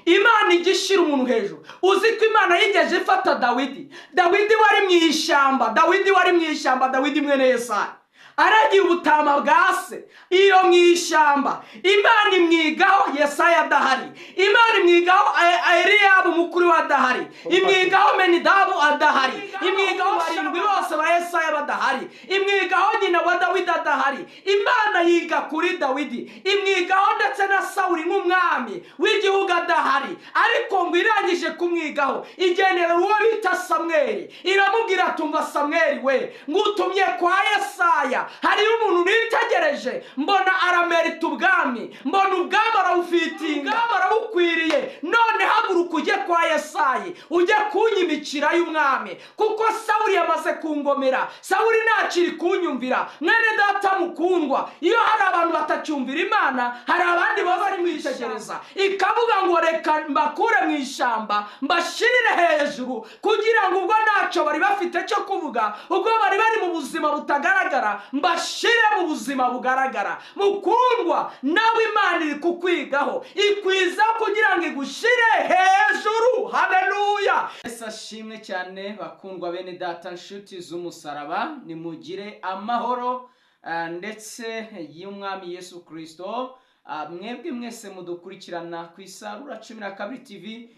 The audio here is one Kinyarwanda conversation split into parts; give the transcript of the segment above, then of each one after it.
Imana igishira umuntu hejuru. Uzi ko Imana yigeje ifata Dawidi. Dawidi wari mu ishyamba, Dawidi wari mu ishyamba, Dawidi mwene Yesayi aragiye ubutama bwa se iyo mu ishyamba. Imana imwigaho Yesaya adahari, Imana imwigaho Eliyabu mukuru we adahari, imwigaho Menidabu adahari, imwigaho barindwi bose ba Yesaya badahari, imwigaho nyina wa Dawidi adahari. Imana yiga kuri Dawidi, imwigaho ndetse na Sawuli nk'umwami w'igihugu adahari. Ariko ngo irangije kumwigaho igenera uwo bita Samweli, iramubwira tumva Samweli we, ngutumye kwa Yesaya. Hari umuntu nitegereje mbona aramerita ubwami, mbona ubwami arawufitinga, ubwami arawukwiriye. None haguruka ujye kwa Yesayi, ujye kunyimikira y'umwami, kuko Sawuli yamaze kungomera, Sawuli ntakiri kunyumvira. Mwene data mukundwa, iyo hari abantu batacyumvira Imana, hari abandi baba bari mwitegereza ikavuga ngo reka mbakure mu ishyamba mbashirire hejuru, kugira ngo ubwo ntacyo bari bafite cyo kuvuga, ubwo bari bari mu buzima butagaragara, mbashire mu buzima bugaragara. Mukundwa, nawe Imana iri kukwigaho, ikwiza kugira ngo igushire hejuru. Haleluya! Yesu ashimwe cyane. Bakundwa bene data, nshuti z'umusaraba, nimugire amahoro ndetse y'umwami Yesu Kristo. Mwebwe mwese mudukurikirana ku Isarura 12 TV,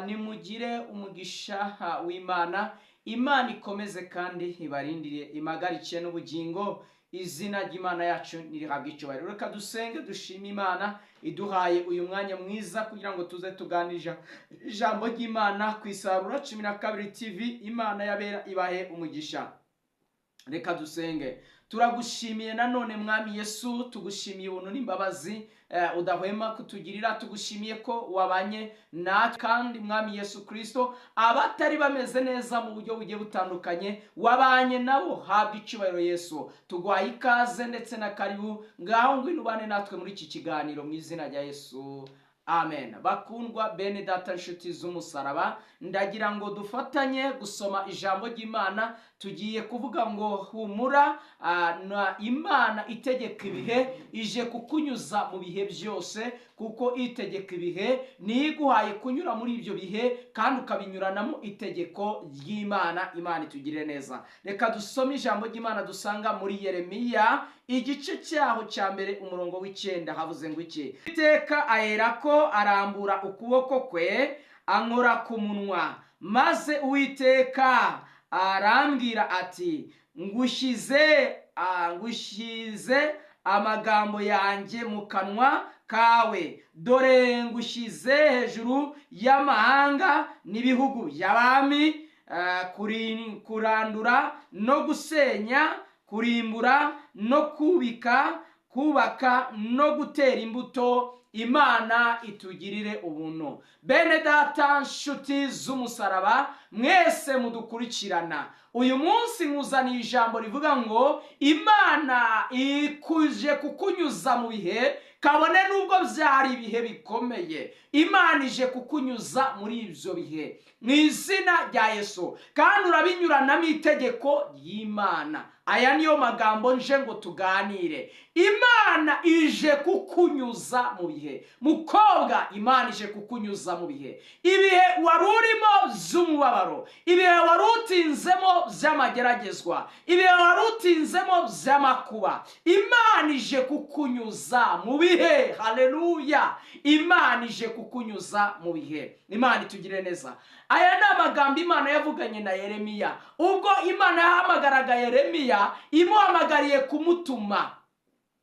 nimugire umugisha w'Imana. Imana ikomeze kandi ibarindire, imagarike n'ubugingo. Izina ry'Imana yacu nirihabwe icyubahiro. Reka dusenge dushime Imana iduhaye uyu mwanya mwiza kugira ngo tuze tuganije ijambo ry'Imana ku Isarura 12 TV. Imana yabera ibahe umugisha. Reka dusenge. Turagushimiye nanone mwami Yesu, tugushimiye ubuntu n'imbabazi udahwema kutugirira. Tugushimiye ko wabanye natwe, kandi mwami Yesu Kristo abatari bameze neza mu buryo bugiye butandukanye wabanye nabo. Habwa icyubahiro Yesu. Tugwaye ikaze ndetse na karibu, ngaho ngwino ubane natwe muri iki kiganiro mu izina rya Yesu, amen. Bakundwa bene data, nshuti z'umusaraba, ndagira ngo dufatanye gusoma ijambo ry'Imana. Tugiye kuvuga ngo humura, na Imana itegeka ibihe ije kukunyuza mu bihe byose, kuko itegeka ibihe niyo iguhaye kunyura muri ibyo bihe kandi ukabinyuranamo itegeko ry'Imana. Imana itugirire neza. Reka dusome ijambo ry'Imana dusanga muri Yeremiya igice cyaho cya mbere umurongo w'icyenda. Havuze ngo iki? Iteka aherako arambura ukuboko kwe ankora ku munwa, maze Uwiteka arambwira ati ngushyize amagambo yanjye mu kanwa kawe, dore ngushyize hejuru y'amahanga n'ibihugu by'abami, kurandura no gusenya, kurimbura no kubika, kubaka no gutera imbuto. Imana itugirire ubuntu. Bene data, nshuti z'umusaraba, mwese mudukurikirana uyu munsi, nkuzaniye ijambo rivuga ngo Imana ikuje kukunyuza mu bihe, kabone nubwo byari ibihe bikomeye. Imana ije kukunyuza muri ibyo bihe mu izina rya Yesu, kandi urabinyuranamo itegeko ry'Imana. Aya niyo magambo nje ngo tuganire. Imana ije kukunyuza mu bihe. Mukobwa, Imana ije kukunyuza mu bihe. Ibihe wari urimo by'umubabaro, ibihe wari utinzemo by'amageragezwa, ibihe wari utinzemo by'amakuba, Imana ije kukunyuza mu bihe. Haleluya! Imana ije kukunyuza mu bihe. Imana itugire neza. Aya ni amagambo Imana yavuganye na Yeremiya ubwo Imana yahamagaraga Yeremiya, imuhamagariye kumutuma.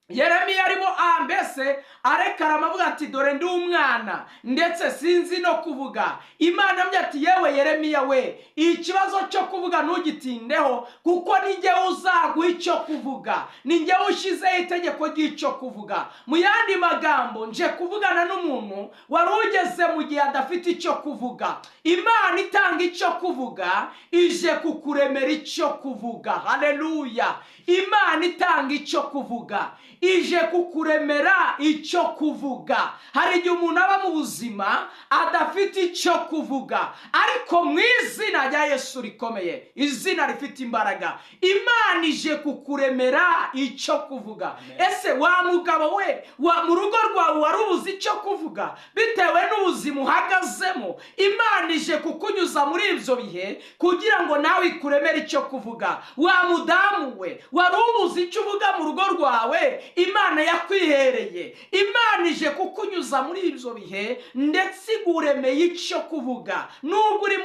Yeremiya arimo mbese arekarama avuga ati dore ndi umwana ndetse sinzi no kuvuga. Imana amubwira ati yewe Yeremiya we, ikibazo cyo kuvuga ntugitindeho, kuko ninjye uzaguha icyo kuvuga, ninjye ushyizeho itegeko ry'icyo kuvuga. Mu yandi magambo, nje kuvugana n'umuntu wari ugeze mu gihe adafite icyo kuvuga. Imana itanga icyo kuvuga ije kukuremera icyo kuvuga. Haleluya! Imana itanga icyo kuvuga ije kukuremera icyo kuvuga. Hari igihe umuntu aba mu buzima adafite icyo kuvuga, ariko mu izina rya Yesu rikomeye, izina rifite imbaraga, Imana ije kukuremera icyo kuvuga. Ese wa mugabo we, wa mu rugo rwawe wari ubuze icyo kuvuga bitewe n'ubuzima uhagazemo, Imana ije kukunyuza muri ibyo bihe kugira ngo nawe ikuremere icyo kuvuga. Wa mudamu we wari ubuze icyo uvuga mu rugo rwawe, Imana yakwihereye. Imana ije kukunyuza muri ibyo bihe ndetse iguremeye icyo kuvuga, nubwo uri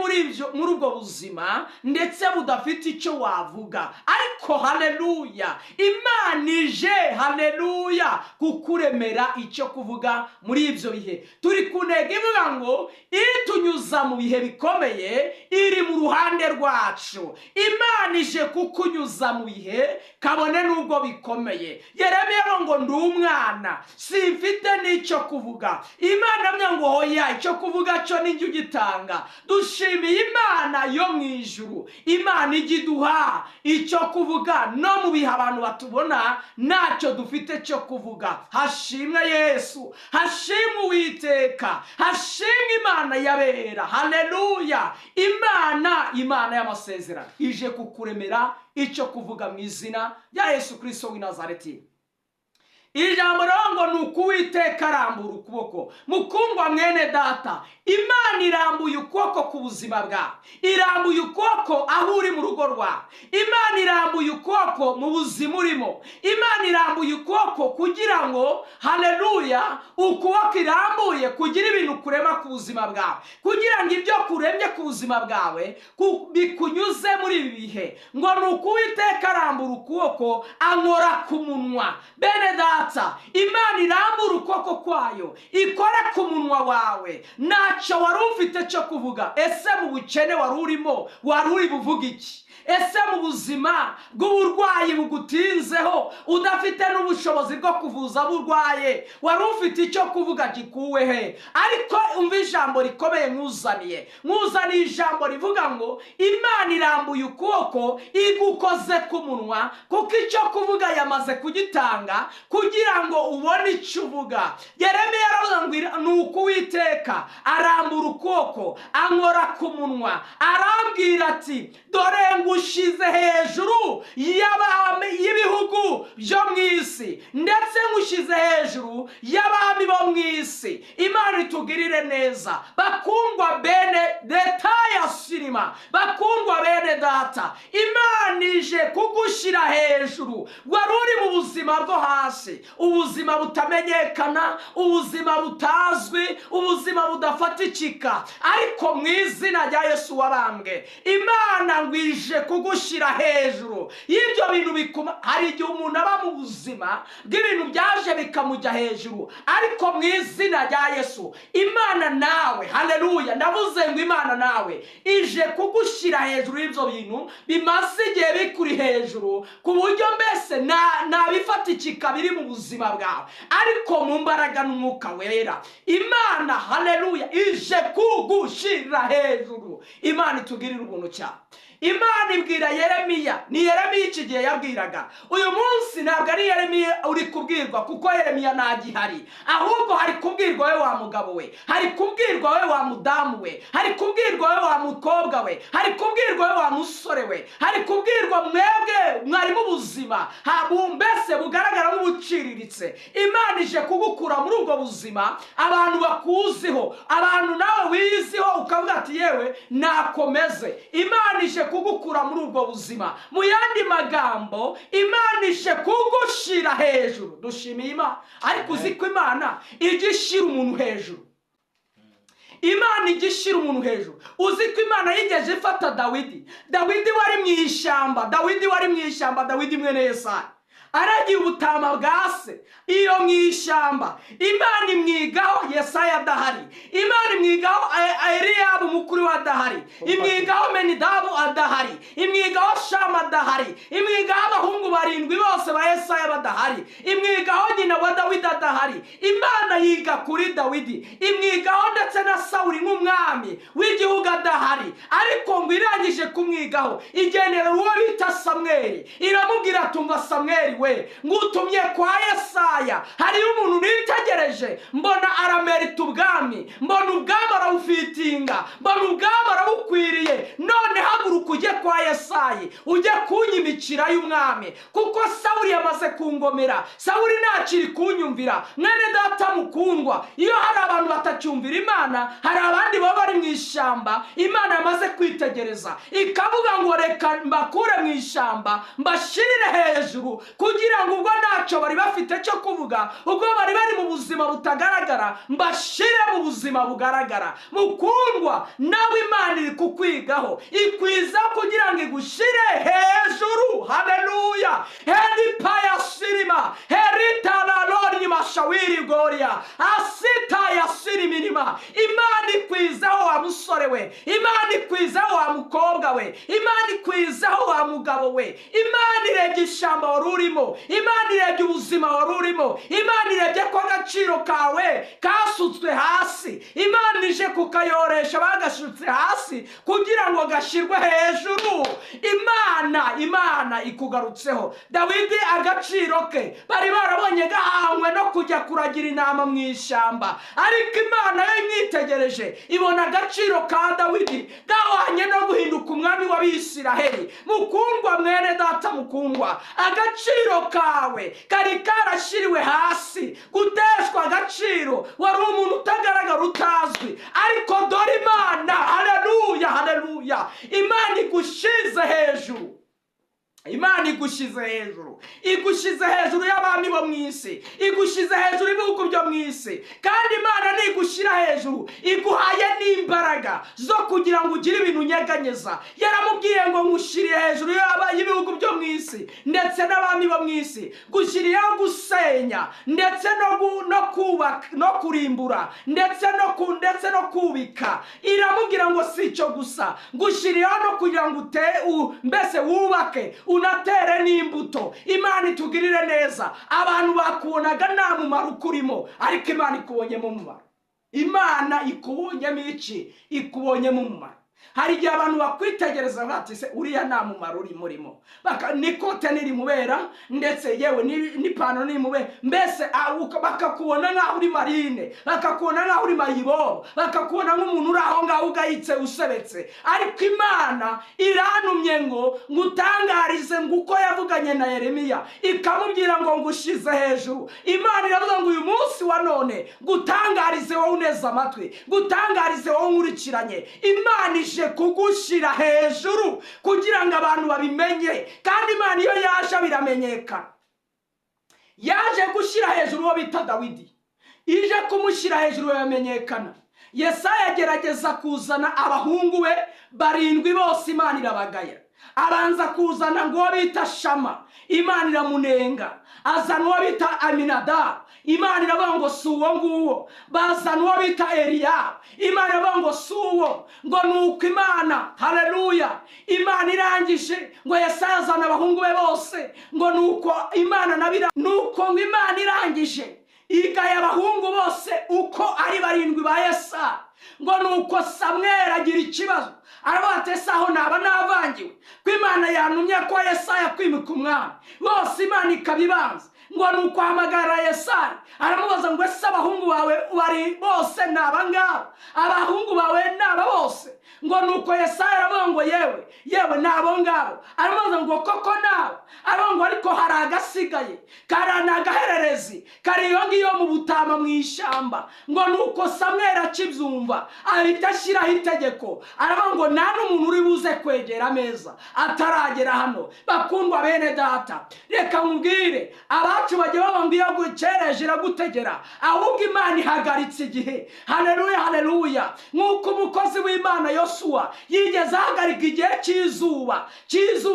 muri ubwo buzima ndetse budafite icyo wavuga, ariko haleluya, Imana ije haleluya kukuremera icyo kuvuga muri ibyo bihe. Turi ku ntego ivuga ngo itunyuza mu bihe bikomeye iri mu ruhande rwacu. Imana ije kukunyuza mu bihe kabone nubwo bikomeye. Yeremiya ngo ndi umwana simfite n'icyo kuvuga. Imana amwe ngo hoya, icyo kuvuga cyo ninjye ugitanga. Dushimiye Imana yo mu ijuru, Imana ijya iduha icyo kuvuga no mu bihe abantu batubona ntacyo dufite cyo kuvuga. Hashimwe Yesu, hashimwe Uwiteka, hashimwe Imana yabera. Haleluya! Imana y'amasezerano ije kukuremera icyo kuvuga mu izina rya Yesu Kristo w'i Nazareti. Ijambo rero ngo ni uko Uwiteka arambura ukuboko. Mukundwa mwene data, Imana irambuye ukuboko ku buzima bwawe, irambuye ukuboko aho uri mu rugo rwawe, Imana irambuye ukuboko mu buzima urimo, Imana irambuye ukuboko kugira ngo haleluya, ukuboko irambuye kugira ibintu kurema ku buzima bwawe, kugira ngo ibyo kuremye ku buzima bwawe bikunyuze muri ibi bihe. Ngo ni uko Uwiteka arambura ukuboko ankora ku munwa. Bene data, Imana irambura ukuboko kwayo ikora ku munwa wawe. Ntacyo wari ufite cyo kuvuga. Ese mu bukene wari urimo wari uri buvuga iki? Ese mu buzima bw'uburwayi bugutinzeho udafite n'ubushobozi bwo kuvuza burwaye wari ufite icyo kuvuga gikuwe he? Ariko umva ijambo rikomeye nkuzaniye ijambo rivuga ngo Imana irambuye ukuboko igukoze ku munwa, kuko icyo kuvuga yamaze kugitanga kugira ngo ubone icyo uvuga. Yeremiya aravuga ngo ni uko Uwiteka arambura ukuboko ankora ku munwa, arambwira ati dore ngushize hejuru y'ibihugu byo mu isi, ndetse ngushize hejuru y'abami bo mu isi. Imana itugirire neza. Bakundwa bene data ya sinima, bakundwa bene data, Imana ije kugushyira hejuru. Wari uri mu buzima bwo hasi, ubuzima butamenyekana, ubuzima butazwi, ubuzima budafatikika, ariko mu izina rya Yesu wabambwe, Imana ngwije kugushyira hejuru y'ibyo bintu bikuma. Hari igihe umuntu aba mu buzima bw'ibintu byaje bikamujya hejuru, ariko mu izina rya Yesu Imana nawe, haleluya, ndavuze ngo Imana nawe ije kugushyira hejuru y'ibyo bintu bimaze igihe bikuri hejuru, ku buryo mbese ntabifatikika biri mu buzima bwawe, ariko mu mbaraga n'umwuka wera Imana, haleluya, ije kugushyira hejuru. Imana itugirire ubuntu cyane. Imana ibwira Yeremiya, ni Yeremiya iki gihe yabwiraga. Uyu munsi ntabwo ari Yeremiya uri kubwirwa, kuko Yeremiya ntagihari, ahubwo hari kubwirwa we wa mugabo we, hari kubwirwa we wa mudamu we, hari kubwirwa we wa mukobwa we, hari kubwirwa we wa musore we, hari kubwirwa mwebwe mwari mu buzima mbese bugaragara nk'ubuciriritse. Imana ije kugukura muri ubwo buzima abantu bakuziho, abantu nawe wiziho ukavuga ati yewe nakomeze. Imana ije kugukura muri ubwo buzima. Mu yandi magambo, Imana ije kugushyira hejuru. Dushimiye Imana. Ariko uzi ko Imana ijya ishyira umuntu hejuru. Imana ijya ishyira umuntu hejuru. Uzi ko Imana yigeze ifata Dawidi. Dawidi wari mu ishyamba, Dawidi wari mu ishyamba, Dawidi mwene Yesayi, aragiye ubutama bwa se iyo mu ishyamba. Imana imwigaho Yesaya adahari, Imana imwigaho Eliyabu mukuru we adahari, imwigaho Menidabu adahari, imwigaho Shama adahari, imwigaho abahungu barindwi bose ba Yesaya badahari, imwigaho nyina wa Dawidi adahari. Imana yiga kuri Dawidi, imwigaho ndetse na Sawuli nk'umwami w'igihugu adahari, ariko ngo irangije kumwigaho igenera uwo bita Samweli, iramubwira tumva Samweli we, we, ngutumye kwa Yesaya. Hariyo umuntu nitegereje mbona aramerita ubwami, mbona ubwami arawufitinga, mbona ubwami arabukwiriye. None haguruka ujye kwa Yesayi, ujye kunyimikira y'umwami, kuko Sawuli yamaze kungomera, Sawuli ntakiri kunyumvira. Mwene data mukundwa, iyo hari abantu batacyumvira Imana, hari abandi baba bari mu ishyamba Imana yamaze kwitegereza ikavuga ngo reka mbakure mu ishyamba mbashirire hejuru, kugira ngo ubwo ntacyo bari bafite cyo kuvuga, ubwo bari bari mu buzima butagaragara, mbashire mu buzima bugaragara. Mukundwa, nawe Imana iri kukwigaho, ikwiza kugira ngo igushire hejuru. Haleluya. Heripaya sirima heritalalori mashawiri goria asita ya sirimirima. Imana ikwizaho wa musore we, Imana ikwizaho wa mukobwa we, Imana ikwizaho wa mugabo we. Imana irebye ishyamba wari urimo, Imana irebye ubuzima wari urimo, Imana irebye ko agaciro kawe kasutswe hasi, Imana ije kukayoresha bagashutse hasi kugira ngo gashirwe hejuru. Imana ikugarutseho. Dawidi agaciro ke bari barabonye gahangwe no kujya kuragira intama mu ishyamba, ariko Imana yo imwitegereje ibona agaciro ka Dawidi gahwanye no guhinduka umwami w'Abisiraheli. Mukundwa, mwene data mukundwa, agaciro kawe kari karashyiriwe hasi, guteshwa agaciro, wari umuntu utagaragara utazwi, ariko dore Imana, haleluya, haleluya, Imana igushize hejuru. Imana igushize hejuru, igushize hejuru y'abami bo mu isi, igushize hejuru y'ibihugu byo mu isi. Kandi Imana nigushira hejuru, iguhaye n'imbaraga zo kugira ngo ugire ibintu unyeganyeza. Yaramubwiye ngo ngushiriye hejuru y'ibihugu byo mu isi ndetse n'abami bo mu isi, gushyiriyeho gusenya ndetse no kubaka no kurimbura ndetse no kubika. Iramubwira ngo si icyo gusa, gushyiriyeho no kugira ngo mbese wubake unatere n'imbuto. Imana itugirire neza. Abantu bakubonaga nta mumaro ukurimo, ariko Imana ikubonyemo umumaro. Imana ikubonyemo iki? Ikubonyemo umumaro. Hari igihe abantu bakwitegereza bati se uriya nta mumaro uri murimo, n'ikote ntirimubera, ndetse yewe n'ipantaro ntirimubera, mbese bakakubona nk'aho uri marine, bakakubona nk'aho uri mayibobo, bakakubona nk'umuntu uri aho ngaho ugayitse usebetse. Ariko Imana irantumye ngo ngutangarize ngo uko yavuganye na Yeremiya ikamubwira ngo ngushize hejuru. Imana iravuga ngo uyu munsi wa none ngutangarize wowe uneze amatwi, ngutangarize wowe nkurikiranye. Imana ije kugushira hejuru kugira ngo abantu babimenye. Kandi Imana iyo yaje biramenyekana. Yaje gushyira hejuru uwo bita Dawidi, ije kumushyira hejuru biramenyekana. Yesaya agerageza kuzana abahungu be barindwi bose, Imana irabagaya. Abanza kuzana ngo uwo bita Shama, Imana iramunenga. Azana uwo bita Aminadabu, Imana iravuga ngo si uwo nguwo. Bazana uwo bita Eliyabu, Imana iravuga ngo si uwo. Ngo nuko Imana, haleluya, Imana irangije ngo Yesaya azana abahungu be bose, ngo nuko Imana nabira, nuko ngo Imana irangije igaya abahungu bose uko ari barindwi ba Yesaya. Ngo nuko Samweli agira ikibazo, aravuga ati ese aho naba navangiwe ko Imana yantumye ko Yesaya kwimika umwami, bose Imana ikabibanza. Ngo nuko ahamagara Yesaya aramubaza ngo ese abahungu bawe bari bose ni aba ngaba? Abahungu bawe ni aba bose? Ngo nuko Yesaya aravuga ngo yewe yewe ni abo ngabo. Aramubaza ngo koko nabo? Aravuga ngo ariko hari agasigaye, kari ni agahererezi kari iyo ngiyo mu butama mu ishyamba. Ngo nuko Samweli akibyumva ahita ashyiraho itegeko, aravuga ngo nta n'umuntu uri buze kwegera ameza ataragera hano. Bakundwa bene data, reka nkubwire, abacu bajya bavuga ngo iyo gukereje iragutegera, ahubwo Imana ihagaritse igihe. Haleluya, haleluya. Nk'uko umukozi w'Imana Yosuwa yigeze ahagarika igihe cy'izuba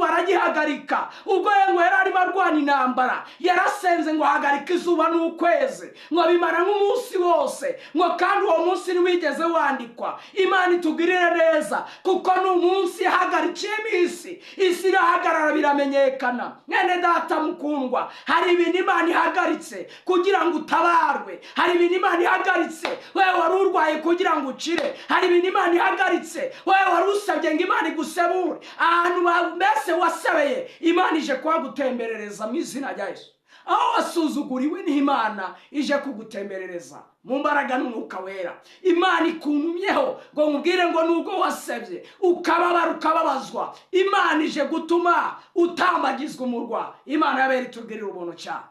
aragihagarika. Ubwo ngo yari arimo arwana intambara, yarasenze ngo ahagarike izuba n'ukwezi, ngo bimara nk'umunsi wose, ngo kandi uwo munsi ntiwigeze wandikwa. Imana itugirire neza, kuko ni umunsi yahagarikiyemo isi, isi irahagarara biramenyekana. Mwene data mukundwa, hari ibintu Imana ihagaritse kugira ngo utabarwe, hari ibintu Imana ihagaritse wewe wari urwaye kugira ngo ukire, hari ibintu Imana ihagaritse Mbese wowe wari usabye ngo Imana igusebure ahantu, mbese wasebeye, Imana ije kuhagutemberereza mu izina rya Yesu. Aho wasuzuguriwe niho Imana ije kugutemberereza mu mbaraga n'Umwuka Wera. Imana ikuntumyeho ngo nkubwire ngo nubwo wasebye ukababara ukababazwa, Imana ije gutuma utambagizwa umurwa. Imana yabera itugirira ubuntu cyane.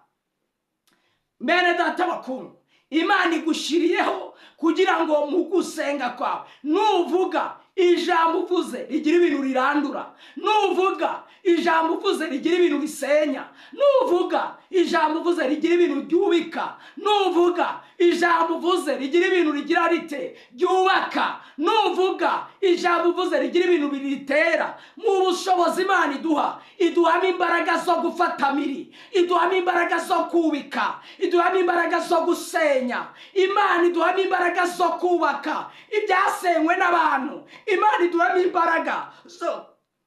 Bene data bakundwa, Imana igushyiriyeho kugira ngo mu gusenga kwawe nuvuga ijambo uvuze rigira ibintu rirandura, nuvuga ijambo uvuze rigira ibintu risenya, nuvuga ijambo uvuze rigira ibintu ryubika, nuvuga ijambo uvuze rigira ibintu rigira rite ryubaka, nuvuga ijambo uvuze rigira ibintu biritera. Mu bushobozi Imana iduha, iduhamo imbaraga zo gufata miri, iduhamo imbaraga zo kubika, iduhamo imbaraga zo gusenya, Imana iduhamo imbaraga zo kubaka ibyasenywe n'abantu, Imana iduhamo imbaraga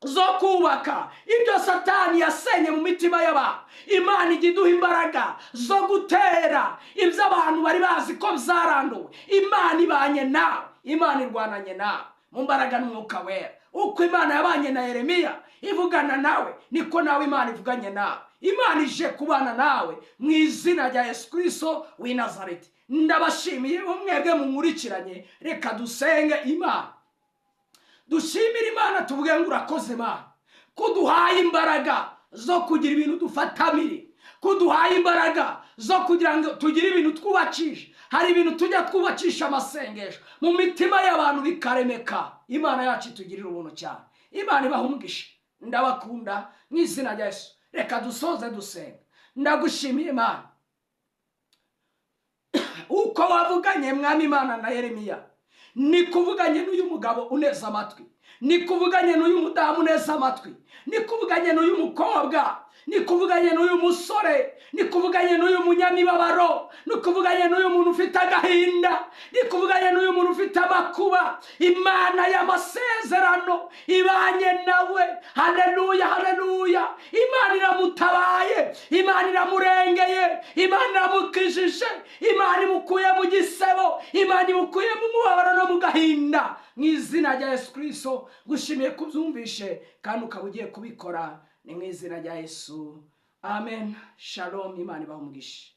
zo kubaka ibyo Satani yasenye mu mitima y'abantu. Imana ijya iduha imbaraga zo gutera ibyo abantu bari bazi ko byaranduwe. Imana ibanye nawe, Imana irwananye nawe mu mbaraga n'Umwuka Wera. Uko Imana yabanye na Yeremiya ivugana nawe, niko nawe Imana ivuganye nawe. Imana ije kubana nawe mu izina rya Yesu Kristo w'i Nazareti. Ndabashimiye mwebwe munkurikiranye. Reka dusenge Imana, dushimire Imana, tuvuge ngo urakoze Imana kuduhaye imbaraga zo kugira ibintu dufatamire, kuduhaye imbaraga zo kugira ngo tugire ibintu twubakisha. Hari ibintu tujya twubakisha amasengesho mu mitima y'abantu bikaremeka. Imana yacu itugirira ubuntu cyane. Imana ibaha umugisha. Ndabakunda mu izina rya Yesu. Reka dusoze dusenga. Ndagushimiye Imana uko wavuganye Mwami Imana na Yeremiya, ni kuvuganye n'uyu mugabo uneza amatwi, ni kuvuganye n'uyu mudamu uneza amatwi, ni kuvuganye n'uyu mukobwa, ni kuvuganye n'uyu musore, ni kuvuganye n'uyu munyamibabaro, ni kuvuganye n'uyu muntu ufite agahinda, ni kuvuganye n'uyu muntu ufite amakuba. Imana y'amasezerano ibanye nawe. Haleluya, haleluya. Imana iramutabaye, Imana iramurengeye, Imana iramukijije, Imana imukuye mu gisebo, Imana imukuye mu mubabaro no mu gahinda. Mu izina rya Yesu Kristo gushimiye kubyumvishe kandi ukaba ugiye kubikora. Ni mu izina rya Yesu, amen. Shalom. Imana ibahe umugisha.